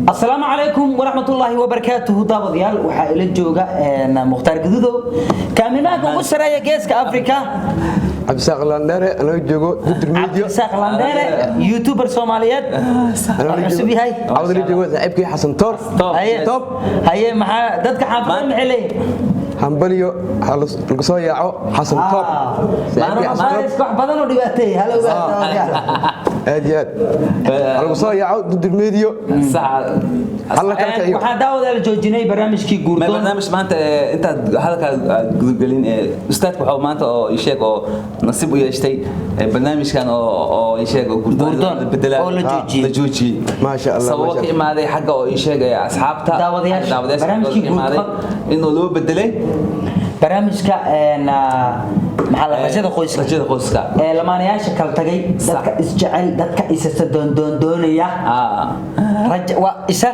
Asalaamu calaykum waraxmatullaahi wabarakaatuhu. Daawadayaal, waxaa ila jooga Mukhtaar Gaduudow, kaaminaanka ugu sareeya Geeska Afrika. Cabdisaaq Landheere, anoo joogo Dudur Media. Cabdirasaaq Landheere, youtuber Soomaaliyeed oo cusub yahay. Cawdala joogo saaxiibkii Xasan Toor. Haye. Top. Haye, maxaa dadka xaafadda maxay leeyihiin? Hambaliyo lagu soo yaaco Xasan Top. Saaxiibkii Xasan Top. Wax badan oo dhibaateey hala ogaado. Aad iyo aad ha lagu soo yaaco Dudur Media. Halla kala kiciyo. Waxaa daawadayaal joojinay barnaamijkii ma Guurdoon. Barnaamij maanta intaad hadalkaa aad gudubgelin, ustaadku waxuu maanta oo ii sheeg oo nasiib u yeeshtay barnaamijkan oo ii sheeg oo Guurdoon Guurdoon la bedelaa oo la joojiyey. La joojiyey. Maasha Allah, sababo maasha ka imaaday xagga oo ii sheeg asxaabta. Daawadayaasha. Daawadayaasha Barnaamijkii ka imaaday Guurdoon. inuu loo bedelay Barnaamijka maxaa la rajada qoyska. Rajada qoyska. Ee lamaanayaasha kala tagay, dadka isjecel, dadka isasa doondoonaya, raja waa isa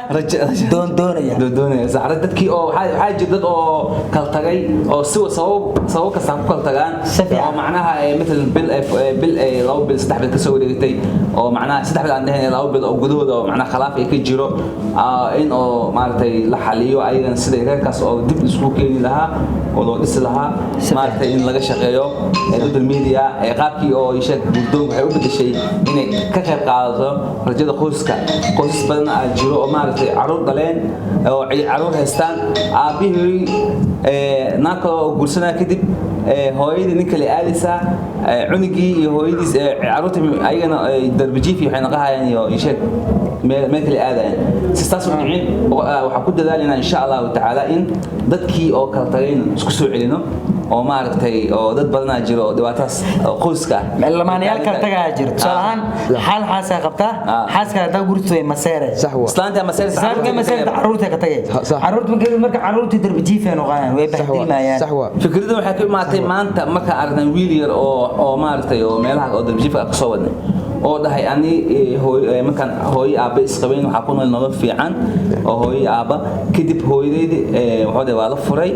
doondoonaya. Doondoonaya, sax. Dadkii oo waxaa jira dad oo kala tagay oo si sabab kasta ku kala tagaan. Si fiican. Oo macnaha matalan bil 2 bil, 3 bil ka soo wareegtay, oo macnaha 3 bil aan dhahayn, 2 bil oo gudahooda oo macnaha khilaaf ay ka jiro, in oo maaragtay la xaliyo ayagana siday reerkaas oo dib isku keeni lahaa oo loo dhisi lahaa. Si fiican. Maaragtay in laga shaqeeyo Dudul Media qaabkii oo ii sheeg Gurdoon waxay u bedeshay inay ka qayb qaadato rajada qoyska. Qoysas badan aa jiro oo maaragtay caruur dhaleen oo caruur haystaan, aabbihii naag kale oo guursanaya, kadib hooyadii nin kale aadaysaa, cunugii iyo hooyadiis, caruurtii ayagana darbijiif iyo waxay naqahayaan iyo ii sheeg meel kale aadayaan. Si saas u dhicin, waxaan ku dadaalaynaa insha Allahu tacaala in dadkii oo kala tagayn isku soo celino oo maaragtay oo dad badanaa jiro oo dhibaatadaas oo qoyska ah. Lamaanayaal kala tagaya jiro. Tusaale ahaan, xaal xaasaa qabtaa, xaaska hadaa gurtu way maseere. Sax waa. Islaanta maseer. Islaanta maseerta, caruurta ka tagay. Sax. Caruurta marka caruurtii darbijiifay noqonayaan, way Sax waa. bahdilmayaan. Sax waa. Fikraddan waxay ka imaatay maanta markaan aragnay wiil yar oo maaragtay oo meelaha oo darbijiifka ka soo wadnay oo dhahay ani markaan hooyo aabba isqabeyn waxaa ku nool nolol fiican oo hooyo aabba. Kadib hooyadeydi wuxuu dhahay waa la furay,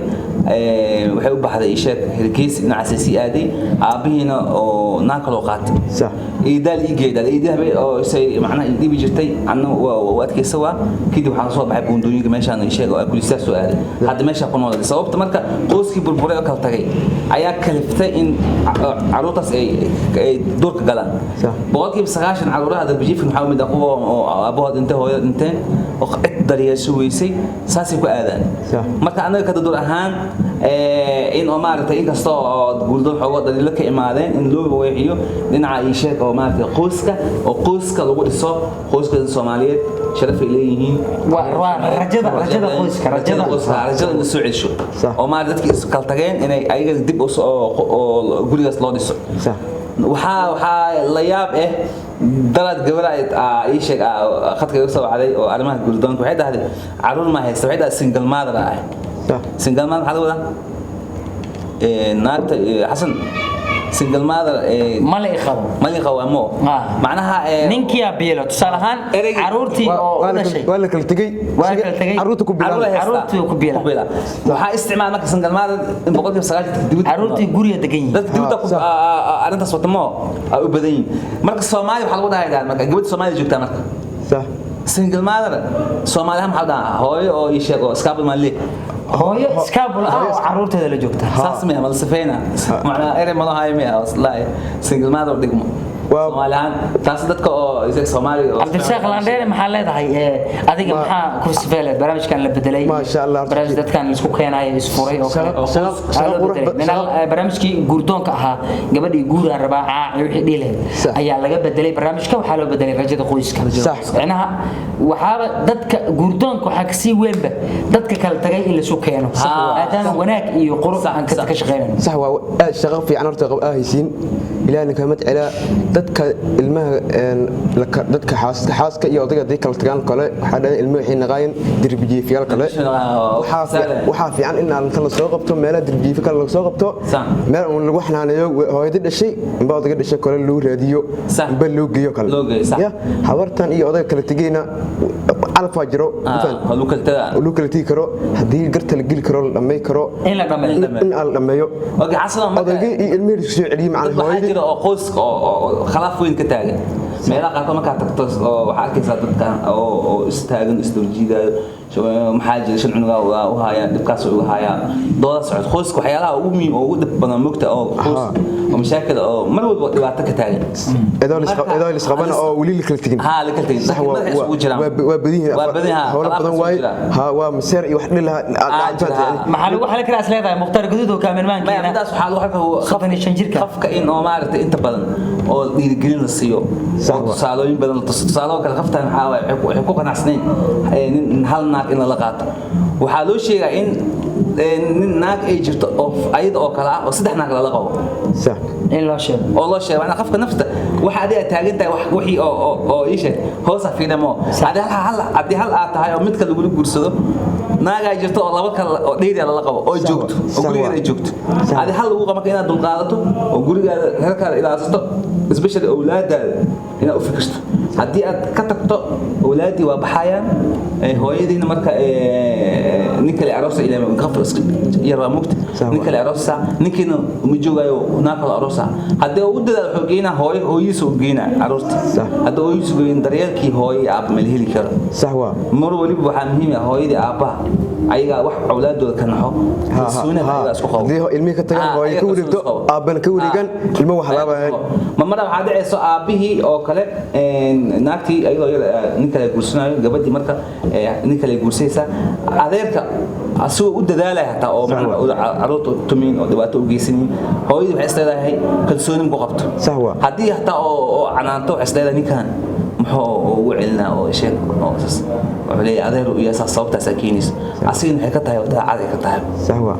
waxay u baxday isheeg Hargeysa, dhinacaasay sii aaday, aabbihiina oo naag kaloo qaatay. Iidaal ii geedaal iidaal oo isay macnaha ii dhibi jirtay, anna waa adkaysa. Waa kadib waxaan soo baxay buundooyinka meeshaan ii sheeg oo kulisaa soo aaday, hadda meesha ku nool. Sababta marka qoyskii burburay oo kala tagay ayaa kaliftay in caruurtaas ay duurka galaan. 90% caruuraha darbijiifka waxaa mid ah kuwa oo aabbahood dhintay, hooyada dhinteen, oo cid daryeesho weysay, saasay ku aadaan. Marka annaga ka dadur ahaan in oo maaragtay inkasta oo Guurdoon xoogo dhaliilo ka imaadeen, in loo weeciyo dhinaca ii sheeg oo maaragtay qoyska, oo qoyska lagu dhiso. Qoyska Soomaaliyeed sharaf ay leeyihiin. Waa rajada qoyska, rajada. Qoyska, rajada in la soo celsho oo maaragtay dadkii is kala tageen inay ayaga dib u soo oo gurigaas loo dhiso. Waxaa la yaab eh dalad gabar ay ii sheeg khadka iga soo wacday oo arrimaha Guurdoonka. Waxay dhahday caruur ma haysta, waxay dhahday single mother ah. Single mother maxaa laga wadaa? Naagta Xasan, single mother Ma la iqabo. Mali qawamo. Macnaha Ninkiyaa biilo, tusaale ahaan caruurtii oo u dhashay. Waa la kala tegey. Waa la kala tegey. Caruurta ku caruur bilaabay. haysta. Caruurtii ku biila. Ku biila. Waxaa isticmaal marka single mother in 90% dibadda Caruurtii guriga degan yihiin. Dadka dibadda ku arrintaas wadamo ay u badan yihiin. Marka Soomaali waxaa lagu dhahayaa, marka gabadha Soomaaliya joogtaa marka single mother Soomaaliya maxaa la dhahaa? Hooyo oo ii sheeg oo iskaabul maali. Hooyo iskaabul ah oo caruurteeda la joogta. Saas miya ma la sifeyna? Macnaa erey malo hayo miya wallahi single mother dhigmo Soomaali ahaan taas dadka oo isaga Soomaaliga oo Cabdirasaaq Landheere, maxaa leedahay adiga? Maxaa ku sifeele barnaamijkan la bedelay? Maasha Allah. Barnaamij dadkan la isku keenayo, isfuray oo kale. Shaqo loo qurux bedelay. Barnaamijkii Guurdoonka ahaa, gabadhii guur aan rabaa caaci wixii dhihi lahayd ayaa laga bedelay barnaamijka. Waxaa loo bedelay rajada qoyska. Micnaha waxaaba dadka Guurdoonka waxaa kasii weynba dadka kala tagay in laisu keeno, maadaama wanaag iyo qurux aan ka shaqeynayno. Sax waa, aad shaqo fiican horta aa haysiin, ilaahna kaama jecelaa. Dadka ilmaha dadka xaaska iyo odayga haday kala tagaan kale, waxaa dhalan ilmaha waxay naqaayeen derbijiifyaal kale. Waxaa fiican in aan inta la soo qabto meelaha derbijiifyo kale laga soo qabto, meel uun lagu xanaaneeyo hooyada dhashay amba odayga dhashay kale loo raadiyo amba loo geeyo kale. Loo geeyo, sax. Ya habartan iyo odayga kala tegeyna calaf waa jiro. Waa lagu kala tagaa. Lagu kala tegi karo haddii garta la geli karo, la dhamay karo. In la dhameeyo. In aan la dhameeyo. Okay, Xasan, marka odaygii iyo ilmihii isku soo celiyey dad macallin waxaa hooyadii. jira oo qoyska oo khilaaf weyn ka taagan. Meelaha qaarkood markaad tagto oo waxaa arkaysaa dadka oo istaagan, isdorjiidaayo, maxaa jira, shan cunugaa u haya, dhibkaas uga hayaa, dooda socod. Qoyska waxyaalaha ugu muhiim oo ugu dhib badan mogta oo qoys oo mashaakil oo mar walba dhibaato ka taagan. Idoo lisqabana oo weli la kala tegin. Haa, la kala tegin. Sax. Laakiin madaxa isugu jiraan. Waa badan yihiin. Waa badan yihiin, howlo khilaaf badan isugu waaye. jiraan. Ha, waa maseer iyo wax dhilaha. Jira, ha. Maxaa lagu xalin karaa is leedahay, Mukhtaar Guduud oo Maya, kaamirmaankeena? midaas waxaa lagu xalka 35 jirka. Qofka in oo maaragtay inta badan oo dhiirigelin la siiyo, Sax oo waa. tusaalooyin badan la tuso. Tusaalo kale, qoftan waxaa waaye waxay ku qanacsanayn nin hal naag in lala qaato. Waxaa loo sheegaa in nin naag ay jirto oo ayada oo kale ah oo saddex naag lala qabo. Sax. In loo sheego. Oo loo sheego, macnaa qofka nafta waxa adiga taagan tahay wax wixii oo ii sheeg hoosa fiidamo adi hal haddii hal aad tahay oo midka lagula guursado, naagaa jirto oo laba kale oo dheeriya lala qabo oo Sax joogto wa, oo sax gurigeeda wa. ay joogto. Sax wa. Adi hal lagu qabo marka inaad dulqaadato oo gurigaada reerkaada ilaalisato, especially awlaadaada inaad u fikirto. Haddii aad ka tagto, awlaaddii waa baxayaan, hooyadiina marka nin kale aroosa, ilaa qof iska yar waa mugta. Sax Nin wa. kale aroosa, ninkiina uma joogayo, naag kale aroosa. Haddii uu u dadaalo, wuxuu geynaa hooyo, hooyihiisa u geynaa caruurta. Sax. Haddii hooyihiisa geyn, daryeelkii hooyo iyo aabba ma la heli karo. Sax waa. Mar waliba waxaa muhiim ah hooyadii aabbaha ayagaa wax awlaadooda ka naxo, kalsoonida ayagaa isku qabo. Haddii ilmihii ka tagaan, hooyo ayagaa ka wareegto, kalsoonida isku qabo. aabbana ka wareegaan, ilmo wax laabayaan. Ma mara waxaa dhacayso aabbihii oo kale naagtii ayadoo yar nin kale guursanayo, gabadhii marka nin kale guursaysa, adeerka asagoo u dadaalaya hataa oo Sax macnaha waa. u caruurta u tumin oo dhibaato u geysanin, hooyadii waxay isleedahay kalsooni ma ku qabto. Sax waa. Haddii hataa oo canaanto, waxay isleedahay ninkan muxuu ugu celinaa oo sheeg oo saas wuxuu leeyahay adeer u yahay, saas sababtaasaa keenaysa. Asigana waxay ka tahay daacad ay ka tahay. Sax waa.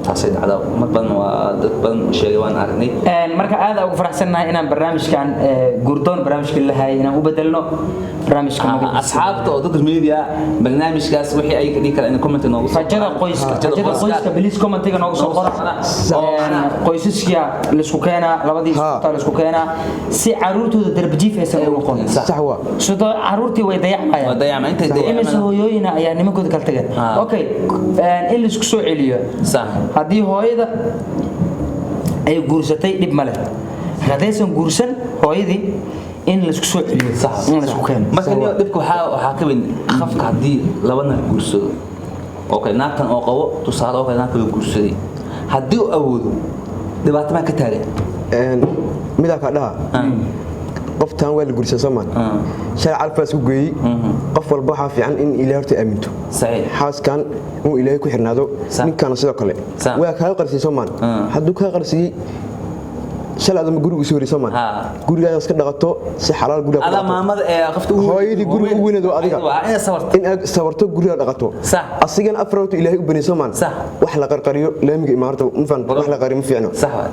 Taasay dhacdaa mar badan, waa dad badan sheegay, waan aragnay. Marka aad ugu faraxsannahay inaan barnaamijkan gurdoon barnaamijkii lahay inaan u bedelno barnaamijka magaciisa. Asxaabta oo dad media barnaamijkaas wixii ay ka dhihi karaan in comment noogu soo Rajada qoraan. qoyska, rajada qoyska, please commentiga noogu soo Noogu soo qora. qora. Oo Qoysaska la isku keenaa, labadii iskutaa la isku keenaa si caruurtooda darbijiif aysan u noqon. Sax. Sax waa. Sidoo caruurtii way dayacmayaan. Waa dayacmayaan, intay dayacmayaan. Imise hooyooyina ayaa nimankooda kala tageen. Okay, in la isku soo celiyo. Sax. Haddii hooyada ay guursatay, dhib ma leh. Haddaysan guursan hooyadii, in la isku soo celiyo. Sax. In la isku keeno. Marka niyo dhibka waxaa ka weyn qofka haddii laba naag guursado oo kale, naagtan oo qabo tusaale oo kale, naag kale guursaday, haddii uu awoodo, dhibaato maa ka taagan? Midaa kaa dhaha, qoftan waa la guursaa soomaan, shalay calfaa isku geeyey. Qof walba waxaa fiican in Ilaahay horta aaminto. Saxiix. Xaaskan inuu Ilaahay ku xirnaado. Sax. Ninkaana sidoo kale. Sax. Waa kaa qarsiyey soomaan. Hadduu kaa qarsiyey shalay, adama guriga usoo hori soomaan, gurigaaga iska dhaqato si xalaal guriga ku adaa dhaqato. Maamada ee qofta ugu Hooyadii guriga ugu weyneed waa adiga. Waa inay sabarto. In aad sabarto, guriga dhaqato. Sax. Asigana afar horta Ilaahay u banay soomaan. Sax. Wax la qarqariyo laamiga imaarta ma fahan, wax la qariyo ma fiicno. Sax waay.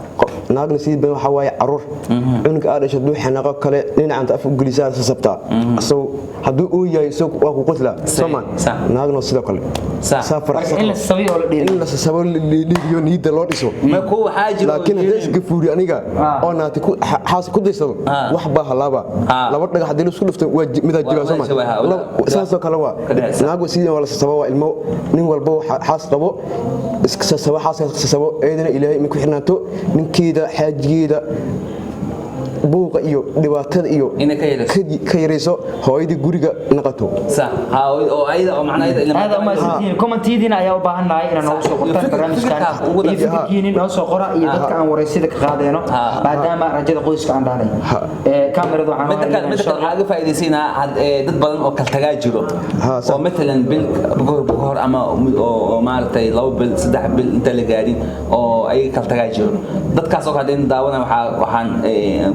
Naagna sidii badan waxaa waaye caruur cunuga aad dhasho hadduu xanaaqo kale dhinacanta af u gelisaa sasabtaa, asagoo hadduu uu yahay isagoo waa ku qoslaa soomaan. Sax. Naagna sidoo kale. Sax. Saa Marka in la sabiyo oo la dhiiriyo. In la sasabo, la dhiiriyo, niyadda loo dhiso. Ma kuwa waxaa jira oo Laakiin haddii isgafuuri aniga oo naati ku xaas ku daysado, wax baa halaaba. Laba dhagax haddii la isku dhufto waa midaa Waa jibaa soomaan. jabaa, ha, Saasoo kale waa. Ka dhacaysa. Naagu sidii waa la sasabo, waa ilmo. Nin walba waxa xaas qabo iska sasabo, xaaska sasabo, eedana Ilaahay in ku xirnaato ninkeeda, xaajigeeda, buuqa iyo dhibaatada iyo Inay ka yarayso. Ka yarayso, hooyadii guriga naqato. Sax, ha, oo ayada oo macnaha ayada Aad u mahadsantihiin. Commentidiina ayaa u baahan nahay inaad noogu soo Iyo qortaan barnaamijkan. Fikirkaa ugu Iyo dar- fikirkiini noo soo qora iyo dadka aan wareysida ka qaadeeno, maadaama rajada qoyska aan dhahnay. Kaamiradu waxaan Midda kale waxaa uga faa'iidaysanaa dad badan oo kala tagaa jiro Ha, sax. oo matalan bil ka hor ama oo maaragtay 2 bil, 3 bil inta la gaarin oo ayaga kala tagaa jiro. Dadkaas oo kale haddayna daawanaya, waxaan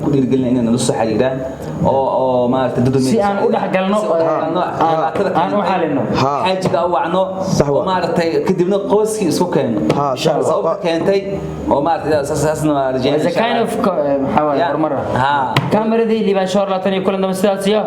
ku dhiirigelinaa inay nala soo xiriiraan oo maaragtay dad Si aan u dhex galno, si u dhex galno, dhibaatada aan u keentay, xalino. Xaajiga u wacno Sax oo waa. maaragtay kadibna qoyskii isku keeno. Ha, sax waa. Sababta keentay oo maaragtay saasna waa rajeynaya It's a kind of maxaa waaye Yeah. horumar ah. Ha. Kaamiradii Liibaan Shoor 20 iyo kulan dambe, sidaas iyo